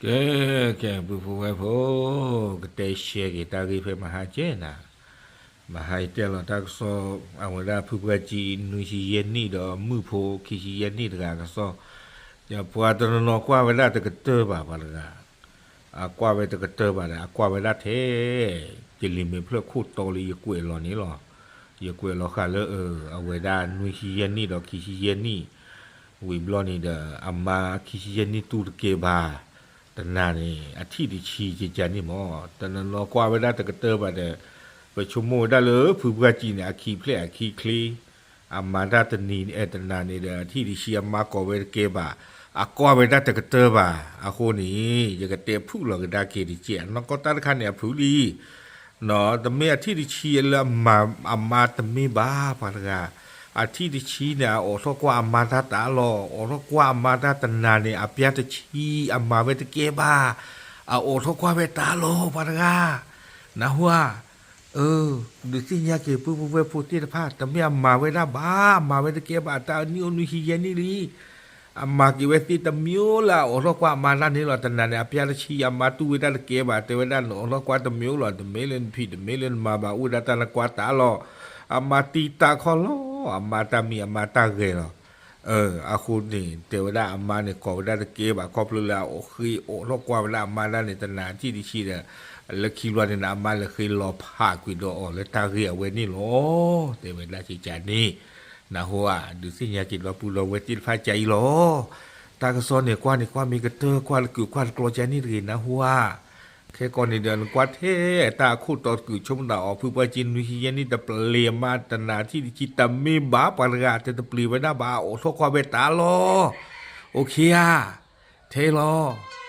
ကဲ, ကဲ ပုၢ်ဖိဝဲၢ်ဖိ, ကတဲရှဲက့ၤတၢ်ဂ့ၢ်ဖဲမဟါကဲနၤ, မဟါယတဲလီၤတၢ်ကစီၣ်, အဝဲဒၣ်ဖုပှၢ်ကံ နွံဆံယဲၢ်နံၣ်ဒီးမုၣ်ဖိ ခံဆံယဲၢ်နံၣ်တဂၤကစီၣ်, ပှၤတနီၤနီၤကွၢ်ဝဲဒၣ်တကတၢၢ်ဘၣ်ပှၤတဂၤ, အကွၢ်ဝဲတကတၢၢ်ဘၣ်ဒီး အကွၢ်ဝဲဒၣ်ထဲ ကလံၤမ့ၢ်ဖျၢၣ်ခိၣ်တီလၢယကွဲးလီၤန့ၣ်လီၤ. ယကွဲးလီၤဃာ်လၢ အဝဲဒၣ်နွံဆံယဲၢ်နံၣ်ဒီးခံဆံယဲၢ်နံၣ်, ဝံၤဘျီန့ၣ်ဒီး အမါခံဆံယဲၢ်နံၣ်တူၢ်တကဲဘၣ်, တနၤန့ၣ် အထံၣ်တဆံကကန့ၣ်မး, တနီၤနီၤကွၢ်ဝဲဒၣ်တကတၢၢ်ဘၣ်ဒီး, ပဆိကမိၣ်ဝဲဒၣ်လၢဖုပှၢ်ကံန့ၣ် အခံဖျဲးအခံချ့, အမါတၢ်တနံၤ အဲၣ်တနၤန့ၣ်ဒီး အထံၣ်တဆံအမါကိးဝဲတကဲဘၣ်, အကွၢ်ဝဲဒၣ်တကတၢၢ်ဘၣ်, အဃိန့ၣ် ယကတဲဖုၣ်လီၤကဒါက့ၤတကဲး, အနီၢ်ကီၢ်တၢ်တခါန့ၣ်အဖုၣ်လံ တမ့ၢ်အထံၣ်တဆံလၢအမၤအမါတမ့ၢ်ဘၣ်ပှၤတဂၤ, အထံၣ်တဆံန့ၣ် အအိးထီၣ်ကွၢ်အမါတၢ်တၢ်လီၢ်, အိးထီၣ်ကွၢ်အမါတၢ်တနၤန့ၣ် အပျၢ်တဆံအမၤဝဲတကဲဘၣ်, အအိးထီၣ်ကွၢ်ဝဲတၢ်လီၢ်ပှၤတဂၤ, နၢ်ဟူဧါ. ဒုးသ့ၣ်ညါက့ၤပုၢ်ဖိဝဲၢ်ဖိသ့ၣ်တဖၣ်, တမ့ၢ်အမၤဝဲဒၣ်ဘၣ်, အမၤဝဲတကဲဘၣ်, တၢ်အနံၣ်အိၣ်နွံဆံယဲၢ်နံၣ်လံ အမၤက့ၤဝဲသ့တမံၤလၢအအိးထီၣ်ကွၢ်အမါတၢ်န့ၣ်လီၤ. တနၤန့ၣ် အပျၢ်တဆံအမါတူၢ်ဝဲဒၣ်တကဲဘၣ်, တဲဝဲဒၣ်နအိးထီၣ်ကွၢ်တမံၤလီၤ, တမ့ၢ်လၢနဖံး တမ့ၢ်လၢနမၤဘၣ်, အိၣ်ဝဲဒၣ်တၢ်လၢကွၢ်တၢ်လီၢ်, အမါတံတၢ်ခီလီၤ, အမါတၢ်မံအမါတၢ်ဂဲၤလီၤ. အဃိန့ၣ် တဲဝဲဒၣ်အမါန့ၣ် ကိးဝဲဒၣ်တကဲဘၣ် ခီဖျိလၢအအိးဃ့အိးထီၣ်ကွၢ်ဝဲဒၣ်အမါတၢ်န့ၣ် တနၤထံၣ်တဆံဒီး လၢခံဘျီန့ၣ် အမါလဲၤဃ့လီၤဖးကွံာ်ဒီးအီၤလၢတၢ်ဂ့ၢ်အဝဲန့ၣ်လီၤ. တဲဝဲဒၣ်ကကန့ၣ်, နၢ်ဟူဧါ. ဒုးသ့ၣ်ညါက့ၤဒီပုၢ်ဒီဝဲၢ်သ့ၣ်တဖၣ်ကအံၤလီၤ. တၢ်ကစီၣ်န့ၣ် ကွၢ်န့ၣ်ကွၢ်မ့ၢ်ကတၢၢ် ကွၢ်တကုာ်ကွၢ်တကျီကန့ၣ်တဂ့ၤ နၢ်ဟူဧါ. ခဲကီးန့ၣ်ဒီး နကွၢ်ထဲအတၢ်အခိၣ်တီတကုာ် ဆိကမိၣ်တၢ်အီၤ ဖုပှၢ်ကံနွံဆံယဲၢ်နံၣ် တပျံၤအမါတနၤထံၣ်တဆံ တမ့ၢ်ဘၣ်ပှၤတဂၤ တတပျံၤဝဲဒၣ်ဘၣ် အိးထီၣ်ကွၢ်ဝဲတၢ်လီၢ်. အိၣ်ခ့ဧါ. ထဲလီၤ